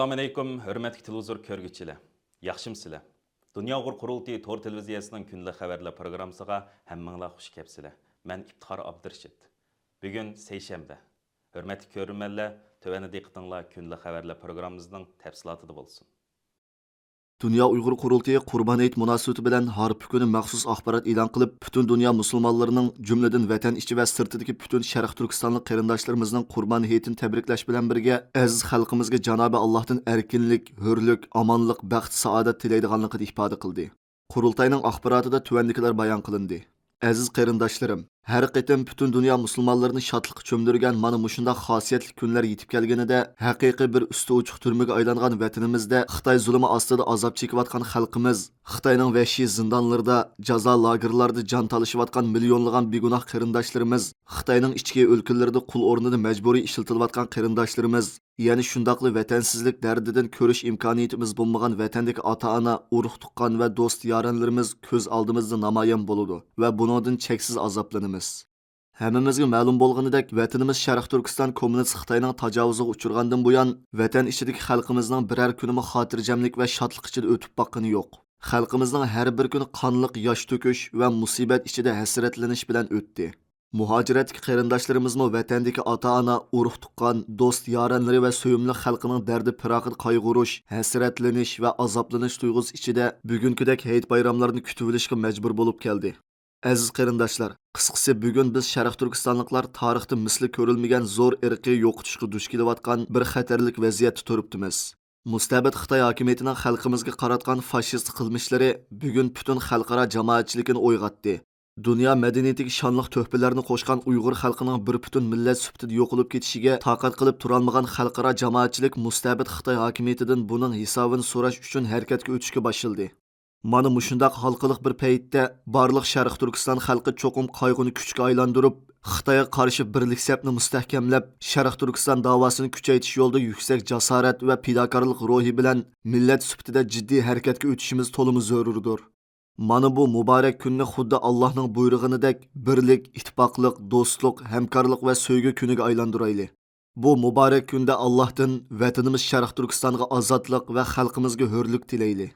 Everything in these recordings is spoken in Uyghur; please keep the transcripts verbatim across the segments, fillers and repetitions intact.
ئەسسالامۇئەلەيكۇم، ھۆرمەتلىك تېلېۋىزور كۆرگۈچىلەر. ياخشىمۇسىلەر؟ دۇنيا ئۇيغۇر قۇرۇلتىيى تور تېلېۋىزىيەسىنىڭ كۈندىلىك خەۋەرلەر پروگراممىسىغا ھەممىڭلار خۇش كەپسىلەر. مەن ئىپتىخار ئابدۇرېشىت. بۈگۈن سەيشەنبە. ھۆرمەتلىك كۆرۈرمەنلەر، تۆۋەندە دىققىتىڭلار كۈندىلىك خەۋەرلەر پروگراممىمىزنىڭ تەپسىلاتىدا بولسۇن. دۇنيا ئۇيغۇر قۇرۇلتىيى قۇربان ھېيت مۇناسىۋىتى بىلەن ھارپا كۈنى مەخسۇس ئاخبارات ئېلان قىلىپ، پۈتۈن دۇنيا مۇسۇلمانلىرىنىڭ، جۈملىدىن ۋەتەن ئىچى ۋە سىرتىدىكى پۈتۈن شەرق تۈركىستانلىق قېرىنداشلىرىمىزنىڭ قۇربان ھېيتىنى تەبرىكلەش بىلەن بىرگە، ئەزىز خەلقىمىزگە جانابى ئاللاھتىن ئەركىنلىك، ھۆرلۈك، ئامانلىق، بەخت، سائادەت تىلەيدىغانلىقىنى ئىپادە قىلدى. قۇرۇلتاينىڭ ئاخباراتىدا تۆۋەندىكىلەر بايان قىلىندى. ئەزىز قېرىنداشلىرىم، ھەر قېتىم پۈتۈن دۇنيا مۇسۇلمانلىرىنى شادلىققا چۆمدۈرگەن مانا مۇشۇنداق خاسىيەتلىك كۈنلەر يېتىپ كەلگىنىدە، ھەقىقىي بىر ئۈستى ئوچۇق تۈرمىگە ئايلانغان ۋەتىنىمىزدە خىتاي زۇلۇمى ئاستىدا ئازاب چېكىۋاتقان خەلقىمىز، خىتاينىڭ ۋەھشىي زىندانلىرىدا، جازا لاگېرلاردا جان تالىشىۋاتقان مىليونلىغان بىگۇناھ قېرىنداشلىرىمىز، خىتاينىڭ ئىچكى ئۆلكىلىرىدە قۇل ئورنىدا مەجبۇرىي ئىشلىتىلىۋاتقان قېرىنداشلىرىمىز، يەنە شۇنداقلا ۋەتەنسىزلىك دەردىدىن كۆرۈش ئىمكانىيىتىمىز بولمىغان ۋەتەندىكى ئاتا-ئانا، ئۇرۇق-تۇغقان ۋە دوست-يارەنلىرىمىز كۆز ئالدىمىزدا نامايان بولىدۇ ۋە بۇنىڭدىن چەكسىز ئازابلىنىمىز. ھەممىمىزگە مەلۇم بولغىنىدەك، ۋەتىنىمىز شەرقىي تۈركىستان كوممۇنىست خىتاينىڭ تاجاۋۇزىغا ئۇچرىغاندىن بۇيان، ۋەتەن ئىچىدىكى خەلقىمىزنىڭ بىرەر كۈنىمۇ خاتىرجەملىك ۋە شادلىق ئىچىدە ئۆتۈپ باققىنى يوق. خەلقىمىزنىڭ ھەر بىر كۈنى قانلىق ياش تۆكۈش ۋە مۇسىبەت ئىچىدە ھەسرەتلىنىش بىلەن ئۆتتى. مۇھاجىرەتتىكى قېرىنداشلىرىمىزمۇ ۋەتەندىكى ئاتا-ئانا، ئۇرۇق-تۇغقان، دوست-يارەنلىرى ۋە سۆيۈملۈك خەلقىنىڭ دەردى-پىراقىدا قايغۇرۇش، ھەسرەتلىنىش ۋە ئازابلىنىش تۇيغۇسى ئىچىدە بۈگۈنكىدەك ھېيت-بايراملارنى كۈتۈۋېلىشقا مەجبۇر بولۇپ كەلدى. ئەزىز قېرىنداشلار، قىسقىسى، بۈگۈن بىز شەرق تۈركىستانلىقلار تارىختا مىسلى كۆرۈلمىگەن زور ئىرقىي يوقىتىشقا دۇچ كېلىۋاتقان بىر خەتەرلىك ۋەزىيەتتە تۇرۇپتىمىز. مۇستەبىت خىتاي ھاكىمىيىتىنىڭ خەلقىمىزگە قاراتقان فاشىست قىلمىشلىرى بۈگۈن پۈتۈن خەلقئارا جامائەتچىلىكىنى ئويغاتتى. دۇنيا مەدەنىيىتىگە شانلىق تۆھپىلەرنى قوشقان ئۇيغۇر خەلقىنىڭ بىر پۈتۈن مىللەت سۈپىتىدە يوقىلىپ كېتىشىگە تاقەت قىلىپ تۇرالمىغان خەلقئارا جامائەتچىلىك مۇستەبىت خىتاي ھاكىمىيىتىدىن بۇنىڭ ھېسابىنى سوراش ئۈچۈن ھەرىكەتكە ئۆتۈشكە باشلىدى. مانا مۇشۇنداق ھالقىلىق بىر پەيتتە بارلىق شەرقىي تۈركىستان خەلقى چوقۇم قايغۇنى كۈچكە ئايلاندۇرۇپ، خىتايغا قارشى بىرلىك سەپنى مۇستەھكەملەپ، شەرقىي تۈركىستان داۋاسىنى كۈچەيتىش يولىدا يۈكسەك جاسارەت ۋە پىداكارلىق روھى بىلەن مىللەت سۈپىتىدە جىددىي ھەرىكەتكە ئۆتۈشىمىز تولىمۇ زۆرۈردۇر. مانا بۇ مۇبارەك كۈننى خۇددى ئاللاھنىڭ بۇيرۇغىنىدەك بىرلىك، ئىتتىپاقلىق، دوستلۇق، ھەمكارلىق ۋە سۆيگۈ كۈنىگە ئايلاندۇرايلى. بۇ مۇبارەك كۈندە ئاللاھتىن ۋەتىنىمىز شەرقىي تۈركىستانغا ئازادلىق ۋە خەلقىمىزگە ھۆرلۈك تىلەيلى.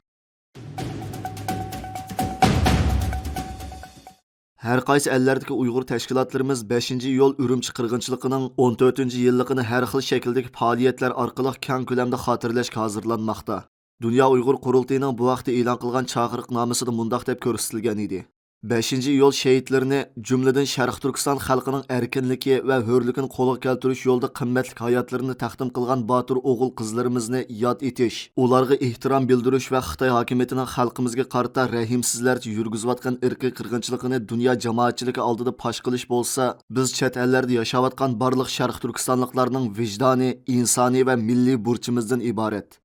ھەر قايسى ئەللەردىكى ئۇيغۇر تەشكىلاتلىرىمىز بەشىنچى ئىيۇل ئۈرۈمچى قىرغىنچىلىقىنىڭ ئون تۆتىنچى يىللىقىنى ھەر خىل شەكىلدىكى پائالىيەتلەر ئارقىلىق كەڭ كۆلەمدە خاتىرىلەشكە ھازىرلانماقتا. دۇنيا ئۇيغۇر قۇرۇلتىيىنىڭ بۇ ھەقتە ئېلان قىلغان چاقىرىقنامىسىدا مۇنداق دەپ كۆرسىتىلگەن ئىدى: بەشىنچى ئىيۇل شېھىتلىرىنى، جۈملىدىن شەرقىي تۈركىستان خەلقىنىڭ ئەركىنلىكى ۋە ھۆرلۈكىنى قولغا كەلتۈرۈش يولىدا قىممەتلىك ھاياتلىرىنى تەقدىم قىلغان باتۇر ئوغۇل-قىزلىرىمىزنى ياد ئېتىش، ئۇلارغا ئېھتىرام بىلدۈرۈش ۋە خىتاي ھاكىمىيىتىنىڭ خەلقىمىزگە قارىتا رەھىمسىزلەرچە يۈرگۈزۈۋاتقان ئىرقىي قىرغىنچىلىقىنى دۇنيا جامائەتچىلىكى ئالدىدا پاش قىلىش بولسا، بىز چەت ئەللەردە ياشاۋاتقان بارلىق شەرقىي تۈركىستانلىقلارنىڭ ۋىجدانىي، ئىنسانىي ۋە مىللىي بۇرچىمىزدىن ئىبارەت.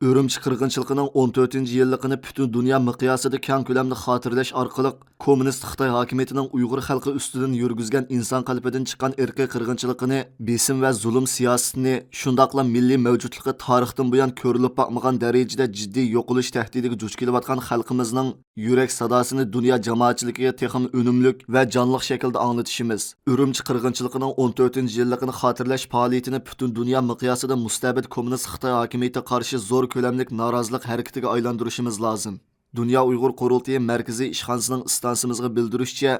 ئۈرۈمچى قىرغىنچىلىقىنىڭ ئون تۆتىنچى يىللىقىنى پۈتۈن دۇنيا مىقياسىدا كەڭ كۆلەمدە خاتىرىلەش ئارقىلىق، كوممۇنىست خىتاي ھاكىمىيىتىنىڭ ئۇيغۇر خەلقى ئۈستىدىن يۈرگۈزگەن ئىنسان قەلبىدىن چىققان ئىرقىي قىرغىنچىلىقىنى، بېسىم ۋە زۇلۇم سىياسىتىنى، شۇنداقلا مىللىي مەۋجۇتلۇقى تارىختىن بۇيان كۆرۈلۈپ باقمىغان دەرىجىدە جىددىي يوقىلىش تەھدىتىگە دۇچ كېلىۋاتقان خەلقىمىزنىڭ يۈرەك ساداسىنى دۇنيا جامائەتچىلىكىگە تېخىمۇ ئۈنۈملۈك ۋە جانلىق شەكىلدە ئاڭلىتىشىمىز، ئۈرۈمچى قىرغىنچىلىقىنىڭ ئون تۆتىنچى يىللىقىنى خاتىرىلەش پائالىيىتىنى پۈتۈن دۇنيا مىقياسىدا مۇستەبىت كوممۇنىست خىتاي ھاكىمىيىتىگە قارشى زور كۆلەملىك نارازىلىق ھەرىكىتىگە ئايلاندۇرۇشىمىز لازىم. دۇنيا ئۇيغۇر قۇرۇلتىيى مەركىزىي ئىشخانىسىنىڭ ئىستانسىمىزغا بىلدۈرۈشىچە،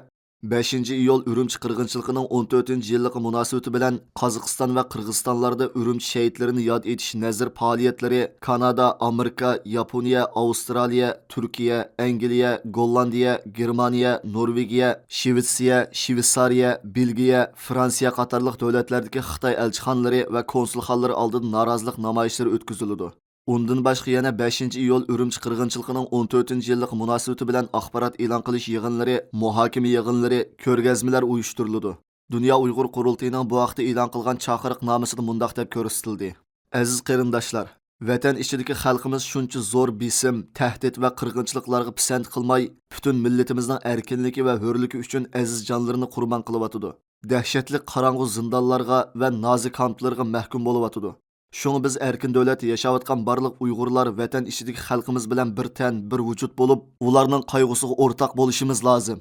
بەشىنچى ئىيۇل ئۈرۈمچى قىرغىنچىلىقىنىڭ ئون تۆتىنچى يىللىقى مۇناسىۋىتى بىلەن قازاقىستان ۋە قىرغىزىستانلاردا ئۈرۈمچى شېھىتلىرىنى ياد ئېتىش نەزىر پائالىيەتلىرى كانادا، ئامېرىكا، ياپونىيە، ئاۋسترالىيە، تۈركىيە، ئەنگلىيە، گوللاندىيە، گېرمانىيە، نورۋېگىيە، شىۋېتسىيە، شىۋېتسارىيە، بېلگىيە، فرانسىيە قاتارلىق دۆلەتلەردىكى خىتاي ئەلچىخانىلىرى ۋە كونسۇلخانىلىرى ئالدىدا نارازىلىق نامايىشلىرى ئۆتكۈزۈلىدۇ. ئۇندىن باشقا يەنە بەشىنچى ئىيۇل ئۈرۈمچى قىرغىنچىلىقىنىڭ ئون تۆتىنچى يىللىقى مۇناسىۋىتى بىلەن ئاخبارات ئېلان قىلىش يىغىنلىرى، مۇھاكىمە يىغىنلىرى، كۆرگەزمىلەر ئۇيۇشتۇرۇلىدۇ. دۇنيا ئۇيغۇر قۇرۇلتىيىنىڭ بۇ ھەقتە ئېلان قىلغان چاقىرىقنامىسىدا مۇنداق دەپ كۆرسىتىلدى: ئەزىز قېرىنداشلار، ۋەتەن ئىچىدىكى خەلقىمىز شۇنچە زور بېسىم، تەھدىت ۋە قىرغىنچىلىقلارغا پىسەنت قىلماي، پۈتۈن مىللىتىمىزنىڭ ئەركىنلىكى ۋە ھۆرلۈكى ئۈچۈن ئەزىز جانلىرىنى قۇربان قىلىۋاتىدۇ. دەھشەتلىك قاراڭغۇ زىندانلارغا ۋە نازا كامپلىرىغا مەھكۇم بولۇۋاتىدۇ. شۇڭا بىز ئەركىن دۆلەتتە ياشاۋاتقان بارلىق ئۇيغۇرلار ۋەتەن ئىچىدىكى خەلقىمىز بىلەن بىر تەن، بىر ۋۇجۇد بولۇپ، ئۇلارنىڭ قايغۇسىغا ئورتاق بولۇشىمىز لازىم.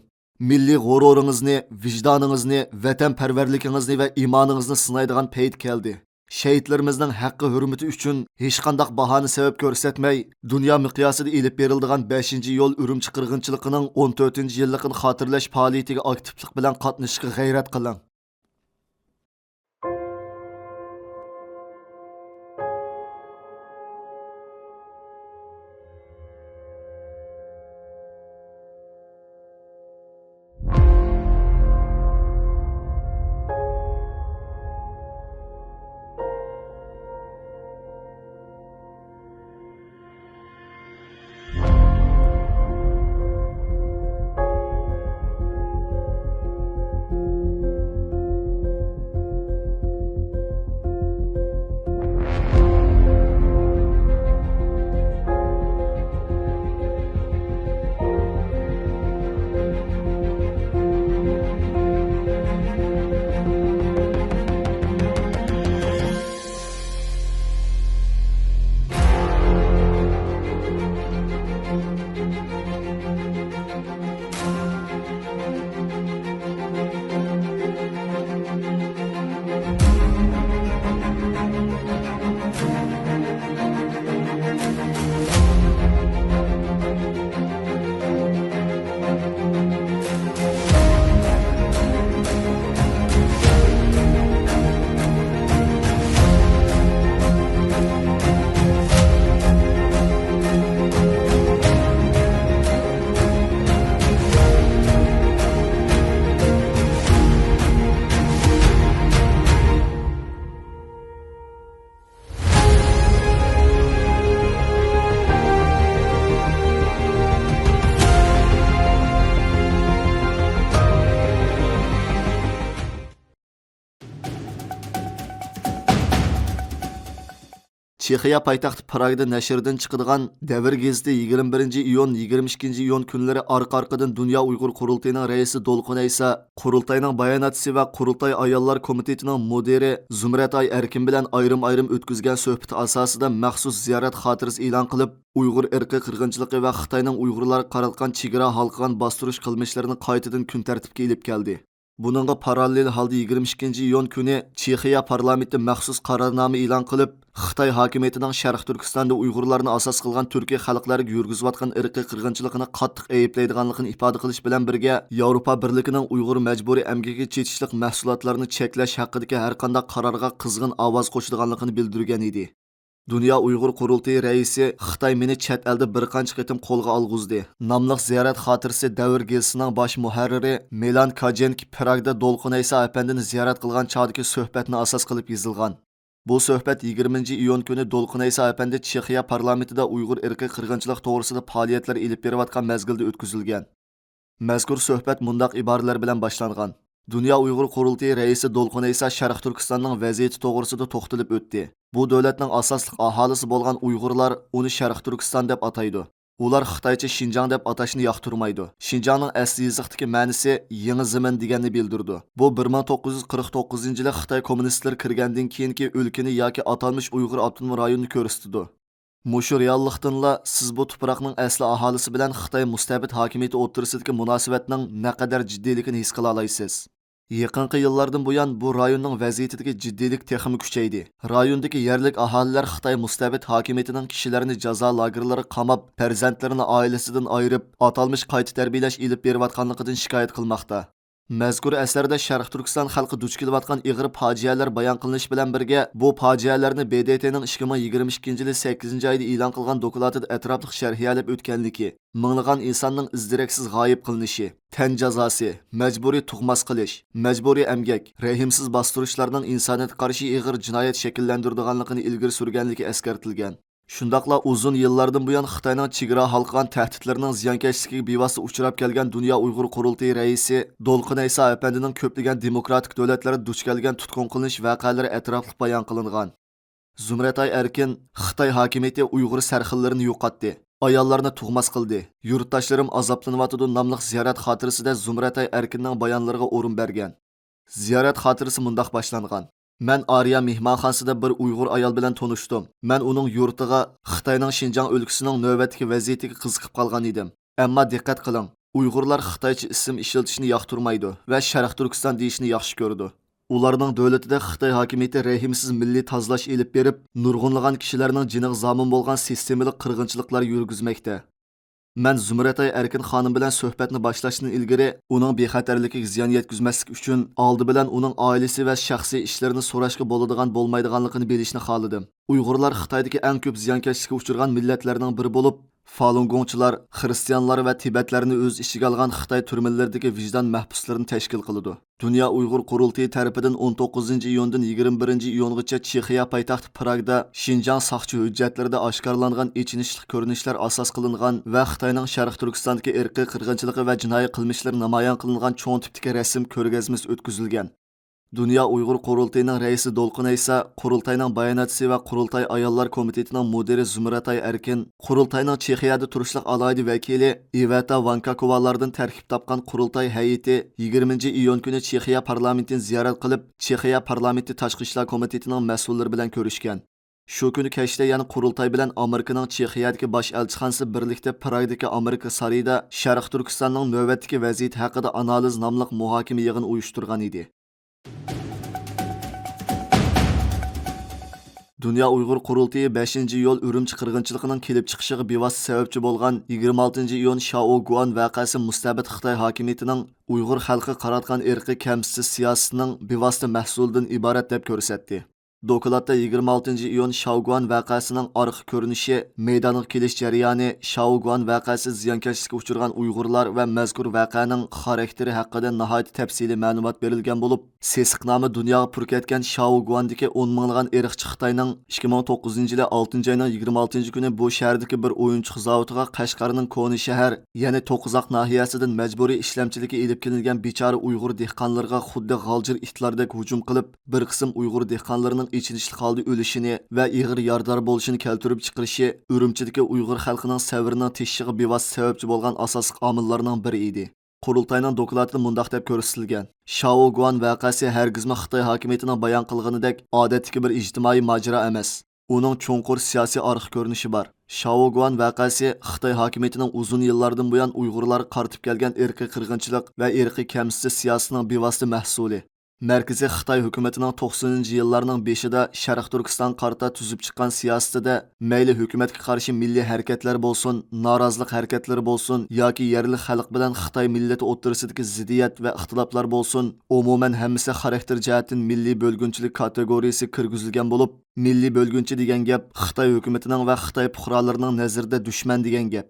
مىللىي غۇرۇرىڭىزنى، ۋىجدانىڭىزنى، ۋەتەنپەرۋەرلىكىڭىزنى ۋە ئىمانىڭىزنى سىنايدىغان پەيت كەلدى. شېھىتلىرىمىزنىڭ ھەققى ھۆرمىتى ئۈچۈن ھېچقانداق باھانە سەۋەب كۆرسەتمەي، دۇنيا مىقياسىدا ئېلىپ بېرىلىدىغان بەشىنچى يول ئۈرۈمچى قىرغىنچىلىقىنىڭ ئون تۆتىنچى يىللىقىنى خاتىرىلەش پائالىيىتىگە ئاكتىپلىق بىلەن قاتنىشىشقا غەيرەت قىلىڭ. چېخىيە پايتەختى پراگدا نەشردىن چىقىدىغان دەۋر گېزىتى يىگىرمە بىرىنچى ئىيۇن، يىگىرمە ئىككىنچى ئىيۇن كۈنلىرى ئارقا-ئارقىدىن دۇنيا ئۇيغۇر قۇرۇلتىيىنىڭ رەئىسى دولقۇن ئەيسا، قۇرۇلتاينىڭ باياناتچىسى ۋە قۇرۇلتاي ئاياللار كومىتېتىنىڭ مۇدىرى زۇمرەت ئاي ئەركىن بىلەن ئايرىم-ئايرىم ئۆتكۈزگەن سۆھبىتى ئاساسىدا مەخسۇس زىيارەت خاتىرىسى ئېلان قىلىپ، ئۇيغۇر ئىرقىي قىرغىنچىلىقى ۋە خىتاينىڭ ئۇيغۇرلارغا قاراتقان چېگرا ھالقىغان باستۇرۇش قىلمىشلىرىنى قايتىدىن كۈن تەرتىپكە ئېلىپ كەلدى. بۇنىڭغا پاراللېل ھالدا يىگىرمە ئىككىنچى ئىيۇن كۈنى چېخىيە پارلامېنتى مەخسۇس قارارنامە ئېلان قىلىپ، خىتاي ھاكىمىيىتىنىڭ شەرقىي تۈركىستاندا ئۇيغۇرلارنى ئاساس قىلغان تۈركىي خەلقلەرگە يۈرگۈزۈۋاتقان ئىرقىي قىرغىنچىلىقىنى قاتتىق ئەيىبلەيدىغانلىقىنى ئىپادە قىلىش بىلەن بىرگە، ياۋروپا بىرلىكىنىڭ ئۇيغۇر مەجبۇرىي ئەمگىكىگە چېتىشلىق مەھسۇلاتلارنى چەكلەش ھەققىدىكى ھەرقانداق قارارغا قىزغىن ئاۋاز قوشىدىغانلىقىنى بىلدۈرگەن ئىدى. دۇنيا ئۇيغۇر قۇرۇلتىيى رەئىسى خىتاي مېنى چەت ئەلدە بىر قانچە قېتىم قولغا ئالغۇزدى ناملىق زىيارەت خاتىرىسى دەۋر گېزىتىنىڭ باش مۇھەررىرى مىلان كاجېنكى پراگدا دولقۇن ئەيسا ئەپەندىنى زىيارەت قىلغان چاغدىكى سۆھبەتنى ئاساس قىلىپ يېزىلغان. بۇ سۆھبەت يىگىرمىنچى ئىيۇن كۈنى دولقۇن ئەيسا ئەپەندى چېخىيە پارلامېنتىدا ئۇيغۇر ئىرقىي قىرغىنچىلىق توغرىسىدا پائالىيەتلەر ئېلىپ بېرىۋاتقان مەزگىلدە ئۆتكۈزۈلگەن. مەزكۇر سۆھبەت مۇنداق ئىبارىلەر بىلەن باشلانغان: دۇنيا ئۇيغۇر قۇرۇلتىيى رەئىسى دولقۇن ئەيسا شەرقىي تۈركىستاننىڭ ۋەزىيىتى توغرىسىدا توختىلىپ ئۆتتى. بۇ دۆلەتنىڭ ئاساسلىق ئاھالىسى بولغان ئۇيغۇرلار ئۇنى شەرقىي تۈركىستان دەپ ئاتايدۇ. ئۇلار خىتايچە شىنجاڭ دەپ ئاتاشنى ياقتۇرمايدۇ. شىنجاڭنىڭ ئەسلى يېزىقتىكى مەنىسى يېڭى زېمىن دېگەننى بىلدۈرىدۇ. بۇ بىر مىڭ توققۇز يۈز قىرىق توققۇزىنچى يىلى خىتاي كوممۇنىستلىرى كىرگەندىن كېيىنكى ئۆلكىنى ياكى ئاتالمىش ئۇيغۇر ئاپتونوم رايونىنى كۆرسىتىدۇ. مۇشۇ رېئاللىقتىنلا سىز بۇ تۇپراقنىڭ ئەسلى ئاھالىسى بىلەن خىتاي مۇستەبىت ھاكىمىيىتى ئوتتۇرىسىدىكى مۇناسىۋەتنىڭ نەقەدەر جىددىيلىكىنى ھېس قىلالايسىز. يېقىنقى يىللاردىن بۇيان بۇ رايوننىڭ ۋەزىيىتىدىكى جىددىيلىك تېخىمۇ كۈچەيدى. رايوندىكى يەرلىك ئاھالىلەر خىتاي مۇستەبىت ھاكىمىيىتىنىڭ كىشىلەرنى جازا لاگېرلىرىغا قاماپ، پەرزەنتلىرىنى ئائىلىسىدىن ئايرىپ، ئاتالمىش قايتا تەربىيەلەش ئېلىپ بېرىۋاتقانلىقىدىن شىكايەت قىلماقتا. مەزكۇر ئەسەردە شەرقىي تۈركىستان خەلقى دۇچ كېلىۋاتقان ئېغىر پاجىئەلەر بايان قىلىنىشى بىلەن بىرگە، بۇ پاجىئەلەرنى ب د ت نىڭ ئىككى مىڭ يىگىرمە ئىككىنچى يىلى سەككىزىنچى ئايدا ئېلان قىلغان دوكلاتىدا ئەتراپلىق شەرھلەپ ئۆتكەنلىكى، مىڭلىغان ئىنساننىڭ ئىز دېرەكسىز غايىب قىلىنىشى، تەن جازاسى، مەجبۇرىي تۇغماس قىلىش، مەجبۇرىي ئەمگەك، رەھىمسىز باستۇرۇشلارنىڭ ئىنسانىيەتكە قارشى ئېغىر جىنايەت شەكىللەندۈرىدىغانلىقىنى ئىلگىرى سۈرگەنلىكى ئەسكەرتىلگەن. شۇنداقلا ئۇزۇن يىللاردىن بۇيان خىتاينىڭ چېگرا ھالقىغان تەھدىتلىرىنىڭ زىيانكەشلىكىگە بىۋاسىتە ئۇچراپ كەلگەن دۇنيا ئۇيغۇر قۇرۇلتىيى رەئىسى دولقۇن ئەيسا ئەپەندىنىڭ كۆپلىگەن دېموكراتىك دۆلەتلەردە دۇچ كەلگەن تۇتقۇن قىلىنىش ۋەقەلىرى ئەتراپلىق بايان قىلىنغان. زۇمرەتئاي ئەركىن: «خىتاي ھاكىمىيىتى ئۇيغۇر سەرخىللىرىنى يوقاتتى، ئاياللارنى تۇغماس قىلدى، يۇرتداشلىرىم ئازابلىنىۋاتىدۇ» ناملىق زىيارەت خاتىرىسىدە زۇمرەتئاي ئەركىننىڭ بايانلىرىغا ئورۇن بەرگەن. زىيارەت خاتىرىسى مۇنداق باشلانغان: «مەن ئارىيا مېھمانخانىسىدا بىر ئۇيغۇر ئايال بىلەن تونۇشتۇم. مەن ئۇنىڭ يۇرتىغا، خىتاينىڭ شىنجاڭ ئۆلكىسىنىڭ نۆۋەتتىكى ۋەزىيىتىگە قىزىقىپ قالغان ئىدىم. ئەمما دىققەت قىلىڭ، ئۇيغۇرلار خىتايچە ئىسىم ئىشلىتىشنى ياقتۇرمايدۇ ۋە شەرقىي تۈركىستان دېيىشنى ياخشى كۆرىدۇ. ئۇلارنىڭ دۆلىتىدە خىتاي ھاكىمىيىتى رەھىمسىز مىللىي تازىلاش ئېلىپ بېرىپ، نۇرغۇنلىغان كىشىلەرنىڭ جېنىغا زامىن بولغان سىستېمىلىق قىرغىنچىلىقلار يۈرگۈزمەكتە. مەن زۇمرەتئاي ئەركىن خانىم بىلەن سۆھبەتنى باشلاشتىن ئىلگىرى، ئۇنىڭ بىخەتەرلىكىگە زىيان يەتكۈزمەسلىك ئۈچۈن، ئالدى بىلەن ئۇنىڭ ئائىلىسى ۋە شەخسىي ئىشلىرىنى سوراشقا بولىدىغان بولمايدىغانلىقىنى بىلىشنى خالىدىم. ئۇيغۇرلار خىتايدىكى ئەڭ كۆپ زىيانكەشلىككە ئۇچرىغان مىللەتلەرنىڭ بىرى بولۇپ، فالۇنگوڭچىلار، خىرىستىيانلار ۋە تىبەتلەرنى ئۆز ئىچىگە ئالغان خىتاي تۈرمىلىرىدىكى ۋىجدان مەھبۇسلىرىنى تەشكىل قىلىدۇ. دۇنيا ئۇيغۇر قۇرۇلتىيى تەرىپىدىن ئون توققۇزىنچى ئىيۇندىن يىگىرمە بىرىنچى ئىيۇنغىچە چېخىيە پايتەختى پراگدا شىنجاڭ ساقچى ھۆججەتلىرىدە ئاشكارىلانغان ئېچىنىشلىق كۆرۈنۈشلەر ئاساس قىلىنغان ۋە خىتاينىڭ شەرقىي تۈركىستاندىكى ئىرقىي قىرغىنچىلىقى ۋە جىنايى قىلمىشلىرى نامايان قىلىنغان چوڭ تىپتىكى رەسىم كۆرگەزمىسى ئۆتكۈزۈلگەن. دۇنيا ئۇيغۇر قۇرۇلتىيىنىڭ رەئىسى دولقۇن ئەيسا، قۇرۇلتاينىڭ باياناتچىسى ۋە قۇرۇلتاي ئاياللار كومىتېتىنىڭ مۇدىرى زۇمرەتئاي ئەركىن، قۇرۇلتاينىڭ چېخىيەدە تۇرۇشلۇق ئالاھىدە ۋەكىلى ئىۋېتا ۋانكاكوۋالاردىن تەركىب تاپقان قۇرۇلتاي ھەيئىتى يىگىرمىنچى ئىيۇن كۈنى چېخىيە پارلامېنتىنى زىيارەت قىلىپ، چېخىيە پارلامېنتى تاشقى ئىشلار كومىتېتىنىڭ مەسئۇللىرى بىلەن كۆرۈشكەن. شۇ كۈنى كەچتە يەنە قۇرۇلتاي بىلەن ئامېرىكىنىڭ چېخىيەدىكى باش ئەلچىخانىسى بىرلىكتە پراگدىكى ئامېرىكا سارىيىدا شەرقىي تۈركىستاننىڭ نۆۋەتتىكى ۋەزىيىتى ھەققىدە ئانالىز ناملىق مۇھاكىمە يىغىنى ئۇيۇشتۇرغان ئىدى. دۇنيا ئۇيغۇر قۇرۇلتىيى بەشىنچى ئىيۇل ئۈرۈمچى قىرغىنچىلىقىنىڭ كېلىپ چىقىشىغا بىۋاسىتە سەۋەبچى بولغان يىگىرمە ئالتىنچى ئىيۇن شياۋگۇەن ۋەقەسى مۇستەبىت خىتاي ھاكىمىيىتىنىڭ ئۇيغۇر خەلقىگە قاراتقان ئىرقىي كەمسىتىش سىياسىتىنىڭ بىۋاسىتە مەھسۇلىدىن ئىبارەت دەپ كۆرسەتتى. دوكلاتتا يىگىرمە ئالتىنچى ئىيۇن شياۋگۇەن ۋەقەسىنىڭ ئارقا كۆرۈنۈشى، مەيدانغا كېلىش جەريانى، شياۋگۇەن ۋەقەسى زىيانكەشلىككە ئۇچرىغان ئۇيغۇرلار ۋە مەزكۇر ۋەقەنىڭ خاراكتېرى ھەققىدە ناھايىتى تەپسىلىي مەلۇمات بېرىلگەن بولۇپ، سېسىقنامە دۇنياغا پۈر كەتكەن شياۋگۇەندىكى ئون مىڭلىغان ئىرقچى خىتاينىڭ ئىككى مىڭ توققۇزىنچى يىلى ئالتىنچى ئاينىڭ يىگىرمە ئالتىنچى كۈنى بۇ شەھەردىكى بىر ئويۇنچۇق زاۋۇتىغا قەشقەرنىڭ كونا شەھەر، يەنى توققۇزاق ناھىيەسىدىن مەجبۇرىي ئىشلەمچىلىككە ئېلىپ كېلىنگەن بىچارە ئۇيغۇر دېھقانلىرىغا خۇددى غالجىر ئىتلاردەك ھۇجۇم قىلىپ، بىر قىسىم ئۇيغۇر دېھقانلىرىنىڭ ئېچىنىشلىق ھالدا ئۆلۈشىنى ۋە ئېغىر يارىدار بولۇشىنى كەلتۈرۈپ چىقىرىشى ئۈرۈمچىدىكى ئۇيغۇر خەلقىنىڭ سەۋرىنىڭ تېشىشىغا بىۋاسىتە سەۋەبچى بولغان ئاساسلىق ئامىللارنىڭ بىرى ئىدى. قۇرۇلتاينىڭ دوكلاتىدا مۇنداق دەپ كۆرسىتىلگەن: شياۋگۇەن ۋەقەسى ھەرگىزمۇ خىتاي ھاكىمىيىتىنىڭ بايان قىلغىنىدەك ئادەتتىكى بىر ئىجتىمائىي ماجىرا ئەمەس. ئۇنىڭ چوڭقۇر سىياسىي ئارقا كۆرۈنۈشى بار. شياۋگۇەن ۋەقەسى خىتاي ھاكىمىيىتىنىڭ ئۇزۇن يىللاردىن بۇيان ئۇيغۇرلارغا قارىتىپ كەلگەن ئىرقىي قىرغىنچىلىق ۋە ئىرقىي كەمسىتىش سىياسىتىنىڭ بىۋاسىتە مەھسۇلى. مەركىزىي خىتاي ھۆكۈمىتىنىڭ توقسىنىنچى يىللارنىڭ بېشىدا شەرقىي تۈركىستانغا قارىتا تۈزۈپ چىققان سىياسىتىدە، مەيلى ھۆكۈمەتكە قارشى مىللىي ھەرىكەتلەر بولسۇن، نارازىلىق ھەرىكەتلىرى بولسۇن ياكى يەرلىك خەلق بىلەن خىتاي مىللىتى ئوتتۇرىسىدىكى زىددىيەت ۋە ئىختىلاپلار بولسۇن، ئومۇمەن ھەممىسى خاراكتېر جەھەتتىن مىللىي بۆلگۈنچىلىك كاتېگورىيىسىگە كىرگۈزۈلگەن بولۇپ، مىللىي بۆلگۈنچى دېگەن گەپ خىتاي ھۆكۈمىتىنىڭ ۋە خىتاي پۇقرالىرىنىڭ نەزىرىدە دۈشمەن دېگەن گەپ.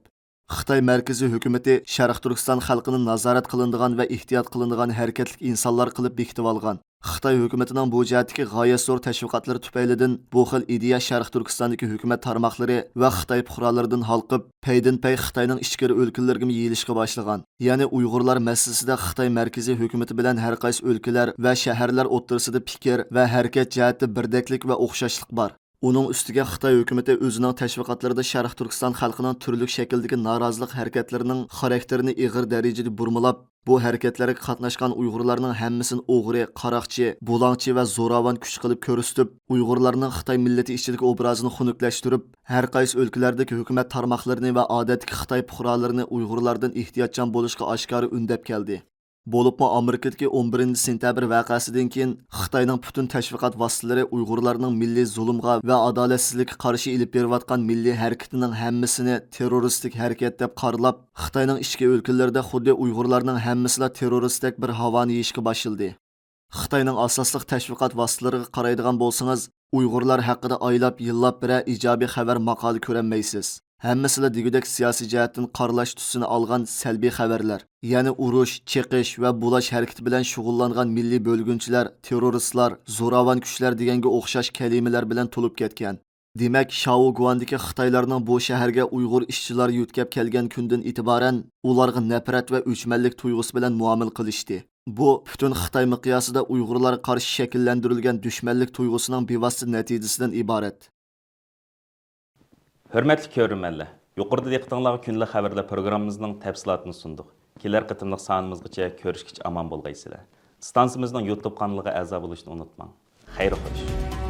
خىتاي مەركىزىي ھۆكۈمىتى شەرقىي تۈركىستان خەلقىنى نازارەت قىلىنىدىغان ۋە ئېھتىيات قىلىنىدىغان ھەرىكەتلىك ئىنسانلار قىلىپ بېكىتىۋالغان. خىتاي ھۆكۈمىتىنىڭ بۇ جەھەتتىكى غايەت زور تەشۋىقاتلىرى تۈپەيلىدىن بۇ خىل ئىدىيە شەرقىي تۈركىستاندىكى ھۆكۈمەت تارماقلىرى ۋە خىتاي پۇقرالىرىدىن ھالقىپ، پەيدىنپەي خىتاينىڭ ئىچكىرى ئۆلكىلىرىگىمۇ يېيىلىشقا باشلىغان. يەنى ئۇيغۇرلار مەسىلىسىدە خىتاي مەركىزىي ھۆكۈمىتى بىلەن ھەر قايسى ئۆلكىلەر ۋە شەھەرلەر ئوتتۇرىسىدا پىكىر ۋە ھەرىكەت جەھەتتە بىردەكلىك ۋە ئوخشاشلىق بار. ئۇنىڭ ئۈستىگە خىتاي ھۆكۈمىتى ئۆزىنىڭ تەشۋىقاتلىرىدا شەرقىي تۈركىستان خەلقىنىڭ تۈرلۈك شەكىلدىكى نارازىلىق ھەرىكەتلىرىنىڭ خاراكتېرىنى ئېغىر دەرىجىدە بۇرمىلاپ، بۇ ھەرىكەتلەرگە قاتناشقان ئۇيغۇرلارنىڭ ھەممىسىنى ئوغرى، قاراقچى، بۇلاڭچى ۋە زوراۋان كۈچ قىلىپ كۆرسىتىپ، ئۇيغۇرلارنىڭ خىتاي مىللىتى ئىچىدىكى ئوبرازىنى خۇنۈكلەشتۈرۈپ، ھەر قايسى ئۆلكىلەردىكى ھۆكۈمەت تارماقلىرىنى ۋە ئادەتتىكى خىتاي پۇقرالىرىنى ئۇيغۇرلاردىن ئېھتىياتچان بولۇشقا ئاشكارا ئۈندەپ كەلدى. بولۇپمۇ ئامېرىكىدىكى ئون بىرىنچى سېنتەبىر ۋەقەسىدىن كېيىن خىتاينىڭ پۈتۈن تەشۋىقات ۋاسىتىلىرى ئۇيغۇرلارنىڭ مىللىي زۇلۇمغا ۋە ئادالەتسىزلىككە قارشى ئېلىپ بېرىۋاتقان مىللىي ھەرىكىتىنىڭ ھەممىسىنى تېررورىستىك ھەرىكەت دەپ قارىلاپ، خىتاينىڭ ئىچكى ئۆلكىلىرىدە خۇددى ئۇيغۇرلارنىڭ ھەممىسىلا تېررورىستتەك بىر ھاۋانى يېيىشكە باشلىدى. خىتاينىڭ ئاساسلىق تەشۋىقات ۋاسىتىلىرىغا قارايدىغان بولسىڭىز، ئۇيغۇرلار ھەققىدە ئايلاپ يىللاپ بىرەر ئىجابىي خەۋەر ماقالە كۆرەلمەيسىز. ھەممىسىلا دېگۈدەك سىياسىي جەھەتتىن قارىلاش تۈسىنى ئالغان سەلبىي خەۋەرلەر. يەنى ئۇرۇش، چېقىش ۋە بۇلاش ھەرىكىتى بىلەن شۇغۇللانغان مىللىي بۆلگۈنچىلەر، تېررورىستلار، زوراۋان كۈچلەر دېگەنگە ئوخشاش كەلىمىلەر بىلەن تولۇپ كەتكەن. دېمەك، شياۋگۇەندىكى خىتايلارنىڭ بۇ شەھەرگە ئۇيغۇر ئىشچىلار يۆتكەپ كەلگەن كۈندىن ئېتىبارەن ئۇلارغا نەپرەت ۋە ئۆچمەنلىك تۇيغۇسى بىلەن مۇئامىلە قىلىشتى. بۇ پۈتۈن خىتاي مىقياسىدا ئۇيغۇرلارغا قارشى شەكىللەندۈرۈلگەن دۈشمەنلىك تۇيغۇسىنىڭ بىۋاسىتە نەتىجىسىدىن ئىبارەت. ھۆرمەتلىك كۆرۈرمەنلەر، يۇقىرىدا دىققىتىڭلارغا كۈندىلىك خەۋەرلەر پروگراممىمىزنىڭ تەپسىلاتىنى سۇندۇق. كېلەر قېتىملىق سانىمىزغىچە كۆرۈشكىچە ئامان بولغايسىلەر. ئىستانسىمىزنىڭ يۇتۇب قانىلىغا ئەزا بولۇشنى ئۇنتۇماڭ. خەير خوش.